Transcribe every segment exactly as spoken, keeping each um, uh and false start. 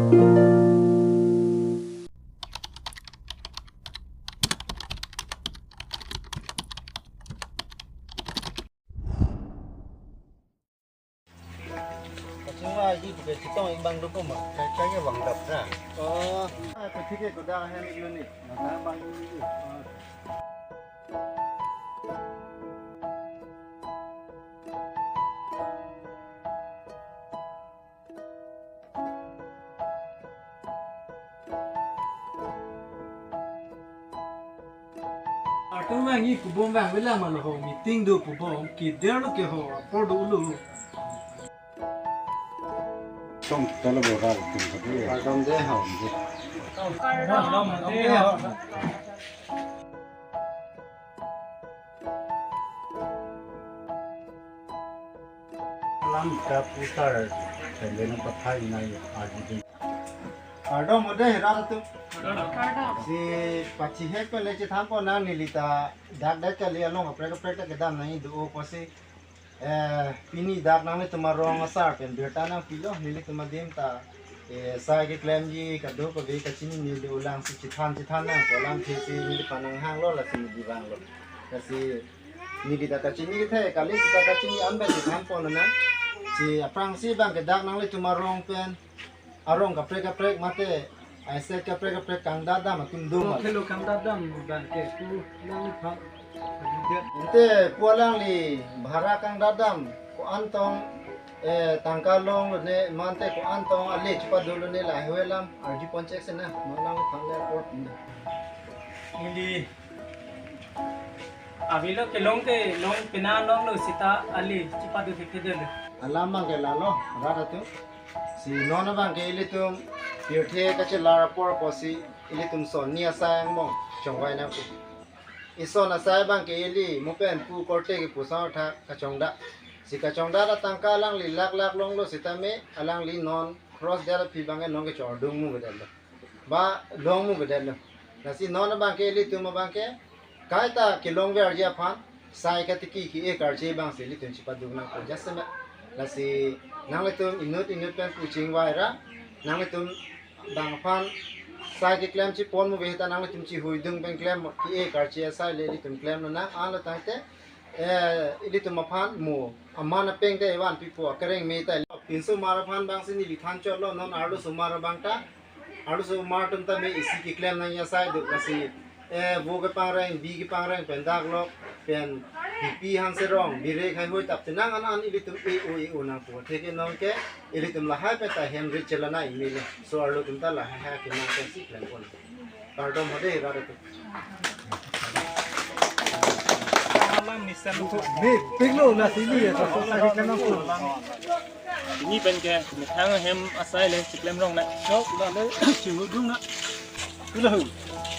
Kachingva ji ke chetong ik bang do koma. Kachingva bang dap ra. Oh. Ah, to thik hai, to da hai ni ni. Na bang ni ni. Artum vang i pubom vang velang ma lo ho, meeting do pubom, kider lo ke ho, apor do ulo. Song talo bo ral tum ka de. Kardom de ho. Kardom de ho. Alam ta putar, tende na pathai nai aji din. Kardom ode rat atum. Kardom. Si pachihek pen le chethan ponnang, neli ta dak dak kali along kaprek kaprek ta kedam nangji do-o pusi. Eh, pini dak nanglitum arong asar pen birta nangpilo, nelitum adim ta, eh, sai keklemji kadokave kachinine dolang si chethan chethan nangpo, alamthe si neliphan nanghanglo, lasi neli vanglo. Lasi neli ta kachini kethe kali, seta kachini an pen chethan ponnang. Si aphrangsi bang ke dak nanglitum arong pen, arong kaprek kaprek mate, ai se kaprek kaprek kangdadam atum do ma. Khelo kangdadam bang ke pu nangliphan. Ante pu alangli bhara kangdadam ko-an tong, eh, tangka longlo ne mate ko-an tong ale chepado lo ne lahai alam arju pon chek sena, ma nangliphan le apor pin. Ili avelo kelong ke long pena longlo seta ale chepado thekthedetlo. Alam bang ke lalo, rat atum. Si non abang ke ilitum pirthe kachelar apor pusi ilitum son ni asai angbong chongvai nangpo. Ison asai bang ke ili mo pen pu korte kepu asai thak kachongda. Si kachongda ta tangka alangli lak lak longlo sitame alangli non cross det aphi bang ke non kechordung mu bedetlo. Ba long mu bedetlo. Lasi non abang ke ilitum abang ke kaita kelongverji aphan sai katiki ke-e karche bang si ilitum chepado nangpo jasemet. Lasi nanglitum inut inut pen pu chingvai ra, nanglitum bang aphan sai keklem chepon mu beheta nanglitum chehuidung pen klem ke-e karche asai le ilitum klem nang, anlo tangte, eh, ilitum aphan mo aman apeng te evan pipo, akereng me ta. Pinso mar aphan bang si neli than chotlo, non arloso mar abang ta, arloso mar atum ta me isi keklem nangji asai do, lasi, eh, vo kepangreng, bi kepangreng pen dak lok pen, bipi hanserong, birek haihui tap tenang an an ilitum e-o e-o nangpo. Theke non ke ilitum lahai pen ta hem rit chelanai mele. So arlo atum ta lahai ha kenang pen si klem pon. Kardom hode rat atum. Ni piglo na sini ya, so sa kita na pun. Ini pen ke methang hem asai le cheklem rong na. Chok la le chihudung na. Ula hu.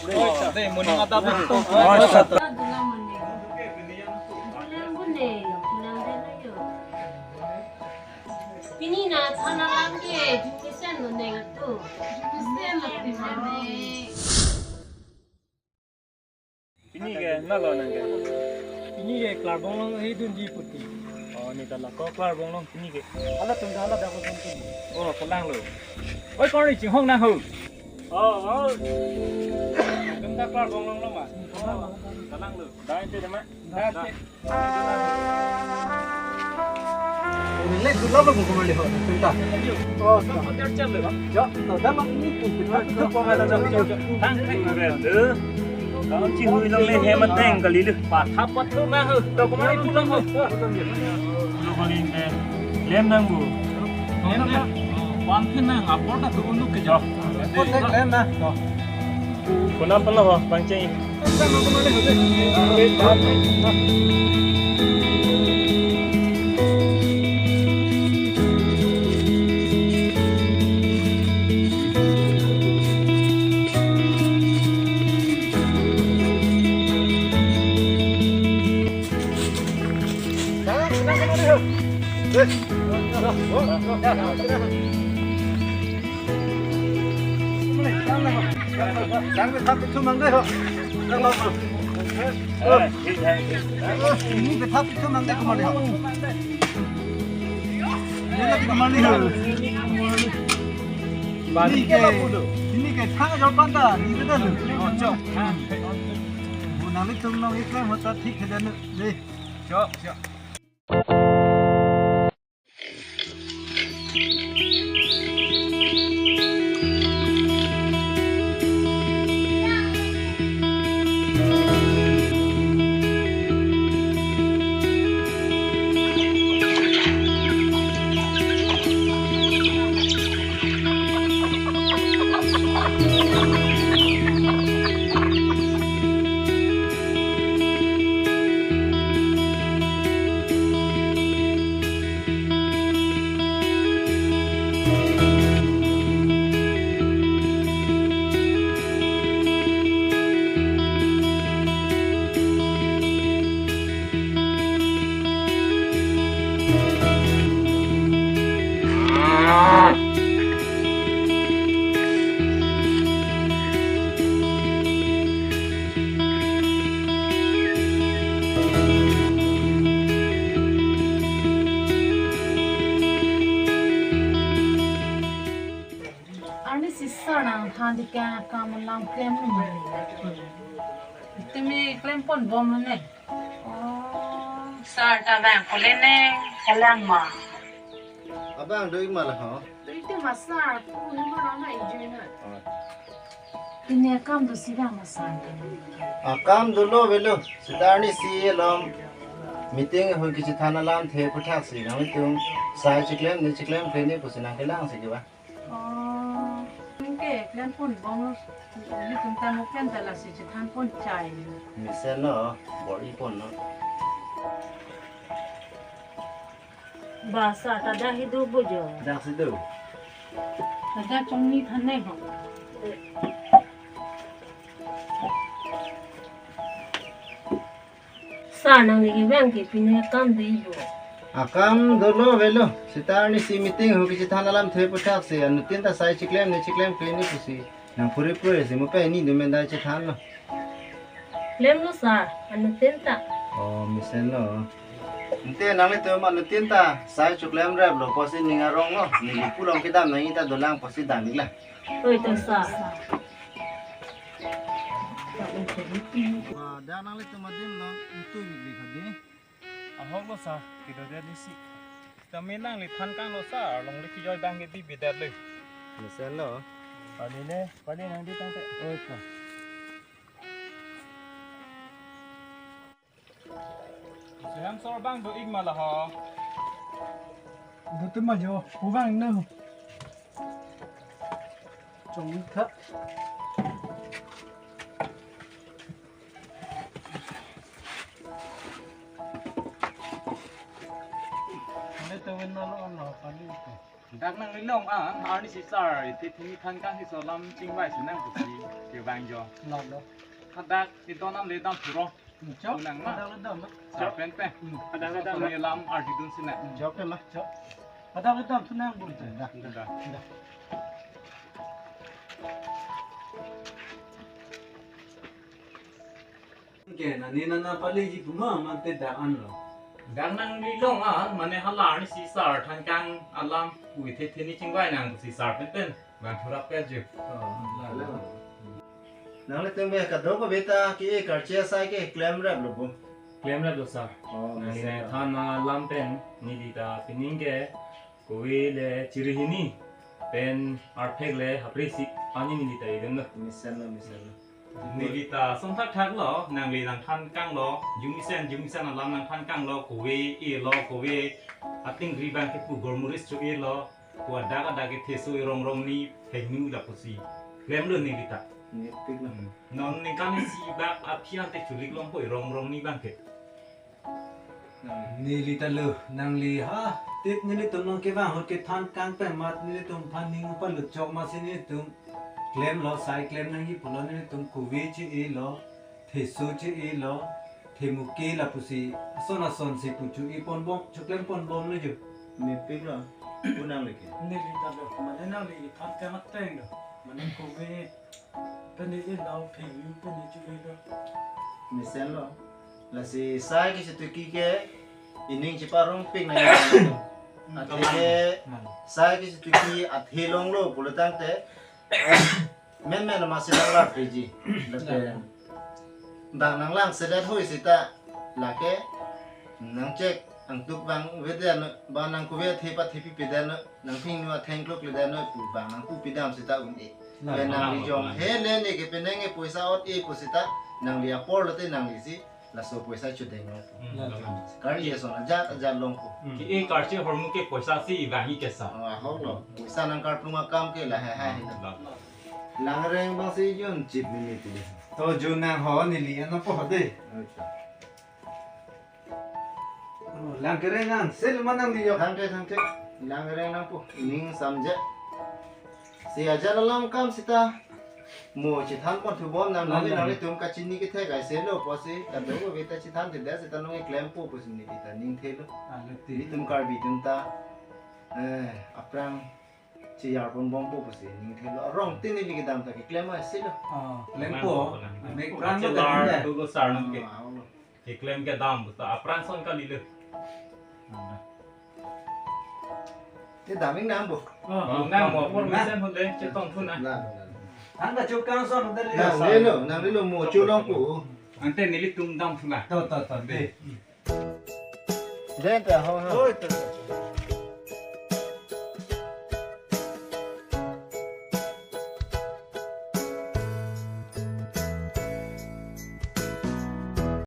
Oi, sa de morning ada betul. Oi, sa. Pini na thana lam ke jumisen lo neng tu. Jumisen lo pini. Pini ke na lo nang ke? Pini ke Klarbong long hei dunji puti. Oh, ne ta la ko Klarbong long pini ke. Hala tum hala dak ko pini. Oh, kalang lo. Oi, kori chinghong nang ho. Oh, oh. Tum ta Klarbong long lo ma. Oh, kalang lo. Dai te ma. Dai te. Ini lek dulu apa buku mandi ho? Pinta. Oh, ya, no, dah mak ini pun pinta. Itu kok ada jam jam. Tang tang red. Kawan cihoi longle hem ateng kali le. Patha pathu na ho. To kemana pulang ho? Lo kali ne. Lem nang bu. Lem nang. Wan phin nang apor ta dulu ke jam. Apor ta lem na. Konam pala ho, bang cheng. Sang ke thap pithu mang dei ho. Sang lo. Ini ke thap pithu mang dei kemana ho? Ini lagi kemana ho? Pini ke, pini ke thang ajor panta, ni ke dalu. Oh, chok. Bu nanglitum nong iklem ahut ta thik ke dalu. Dei. Chok, chok. Arnisi sir nangthan dikang akam alam klemlo ma? Tumi klempon bomlo ne. Oh, sir ta bang kole ne, kalang ma? Abang do-ik ma la ho? Do-ik te ma sir, pu ni ma rona ijui na. Oh. Pini akam do si bang ma sir? Akam dolo avelo, seta arnisi along meeting ahut kachethan alamthe aphuthak si nanglitum sai chiklem ne chiklem klemkle ne pusi nangkelangsi ke ba. Oh, ke klempon bomlo, ilitum ta mo klem ta lasi chethanpon chai. Mesenlo, bor-iponlo. Ba sir, ta dak si do bo jo. Dak si do. Ta dak chongni than nai ho. Sir, nangli kevang ke pini akam do-ik bo? Akam dolo avelo. Seta arnisi meeting ahut kachethan alamthe aphuthak si anuttin ta sai chiklem ne chiklem klemkle ne pusi nangphuri phuri si mo pini do men dai chethanlo. Klemlo sir, anuttin ta. Oh, mesenlo. Ante nanglitum anuttin ta sai choklemraplo pusi ning aronglo. Neli pulong kedam nangji ta dolang pusi dam-iklo. Oi to sir. Ba, dak nanglitum adim lo, ingtui-ik kali hadi. Ahoklo sir, kedodet isi. Tame nangli than kanglo sir, longle kejoi abang ke bibidet le. Mesenlo. Pali le, pali nangdi tangte. Oi ka. Seham sor abang do-ik ma la ho? Do te ma jo, pu vang na. Chong tha. Ande to wen na lo on lo, pali ko. Dak nanglilong a, arnisi sir, ithi thini than kangsi alam chingvai si nang pusi kevang jo. Lo, lo. Hadak iton nam le dam thuro. Chok. Unang ma. Hadak le dam ma. Sir pen pen. Hmm. Hadak le dam. Soni alam arjudun si nang. Chok ke ma, chok. Hadak le dam thu nang bun. Da. Da. Da. Ke nani nana pali ji puma mante dak an lo. Dak nanglilong an, mane hala arnisi sir than kang alam pu ithi thini chingvai nang si sir pen pen bang thurap pe ju. Oh, la, la. Nanglitum be kadokave ta ke karche asai ke klemraplo bo? Klemraplo sir. Oh, nangli mesen. Than alam pen neli ta pining ke kove le chiri hini pen arphek le hapre isi ani neli ta idun lo. Mesenlo, mesenlo. Neli ta song thakthak lo, nangli nangthan kanglo, jumisen, jumisen alam nangthan kanglo, kove elo, kove ating ri abang ke pu gormuris cho elo, pu adak adak ke theso erong rong ni phenu lapusi klemlo neli ta. Neli tik lo. Hmm. Non ningkan isi bak aphi ante chulik longpo erong rong ni abang ke. Neli ta lo, nangli ha, tik nelitum nong kevang ahut kethan kang pen mat nelitum aphan ning palut chok ma si nelitum klemlo, sai klem nangji pulo nelitum kove che-elo, theso che-elo, themuke lapusi ason ason si pu cho-epon bom, choklempon bomlo jo. Mepik lo, pu nangli ke. Neli ta lo, mane nangli than kang ateng lo, mane kove pene elo, phenu pene che-elo. Mesenlo. Lasi sai ke situki ke ining cheparong pik nang. Athe sai kisi tuki athe longlo pulo tangte, men men ma si nang lar piji. Lapen bang nang lang sedet hoi sita lake nang chek angtuk bang veden, bang nang kuve athe pathe pipi den, nang phingnu atheng klok le den pu bang nang pu pidam sita un-e. Pen nangli jong he le ne ke penang e poisa ot-e pu sita nangli apor lote nangli si laso poisa chodeng lo. Hmm. Karje ason ajat ajat longpo. Hmm. Ke-e karche ahormu ke poisa si vangji kesa. Oh, ahok lo. Poisa nang karplung akam ke lahai hai. Hmm. Langreng bang si jun chip mimi ti. To jun nang ho neli ano po de. Acha. Oh, lang kereng nang sel manang di yok. Thangte thangte. Langreng nangpo. Ning samje. Si ajat alam kam sita mo chethan pon thubom nang nang nang nang nang. Tum kachini kethek ai selo pusi kado ko veta chethan theda sita nong klempo pusi neli ta ning thelo. Ah, leti. Nelitum Karbi atum ta, eh, aphrang cheyar ponbompo pusi ning thelo. Arong tin neli kedam ta keklem ai selo. Ah, klempo. Klempo. Mek rang Chelar ta dulo sarnam ke. Ah, aulo. Keklem kedam, ta apran son kalilo. Te daming nang bo. Oh, nang mo, por mesen hole, chetong thun na. Nang, nang. Nang ta chukang son, nang lilo, nang lilo, mo chulong po. Ante nelitum dam thun na. To, to, to, de. De, ta ho, ho. Oi, to, to.